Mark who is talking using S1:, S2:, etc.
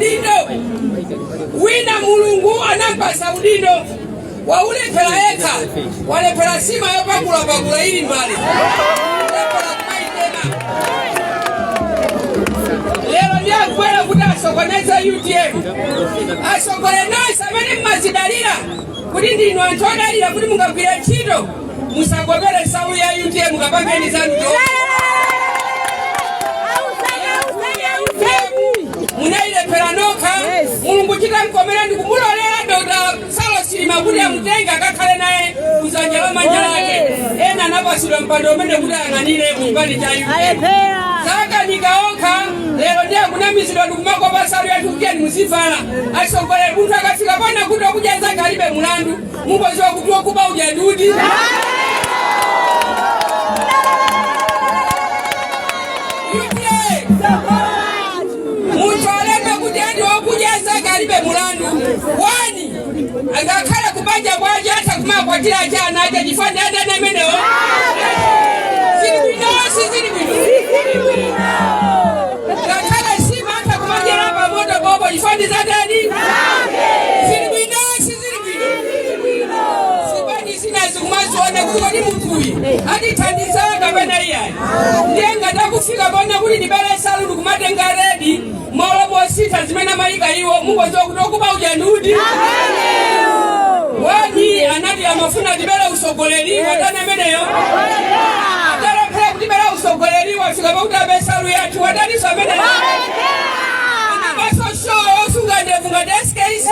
S1: udindo. Wina Mulungu anampasa udindo, waulephera yekha, walephera nsima yopakulapakula ili mbale, lephera kumaitema. Lero ndiye akubwera kuti asokoneze UTM. Asogole nonse amene mmazidalira kuti ndinu anthu odalira kuti mungagwire ntchito, musakopere nsalu ya UTM, kapangeni zanu. Munayilephera nokha. Mulungu chitamkomera ndi kumulolera Dr. Saulos Chilima kuti amutenge akakhale naye kuzanja la manja lake. Ena anapasidwa mpando umene kuti ayang'anire kuchipani cha UTM, zakanika okha. Lero ndiye akunamizidwa ndikumakopa nsalu yathu kuti muzivala. Atsogoleri, munthu akafika pona kuti wakudya zake alibe mulandu, mungoziwa kuti wakuba uja ndi uti. UTM, munthu alembe kuti andi wakudya zake alibe mulandu wani, angakhale kubanja kwace atha kumakwatira acha ana ache, chifukwa ndi adani amenewo. Zili bwino, sizili bwino? Ngakhale nsima atha kumadyera pamoto popo, chifukwa ndi zadani. Zili bwino, sizili bwino? Zipani zinazi kumaziona kuti kodi munthuyu atithandiza kapena iyayi? Ndiye ngati akufika pona kuti ndibere nsalu ndikumatenga red malo mositha zimene amayika iwo, mungoziwa kuti okuba uja ndi uti. Wani anati amafuna tibere usogoleri, watani ameneyo? Atalephera kutibera usogoleri, wafika pakuti abe nsalu yathu, wataniso ameneyo? Anabaso show osunga ndevu ngati SKC.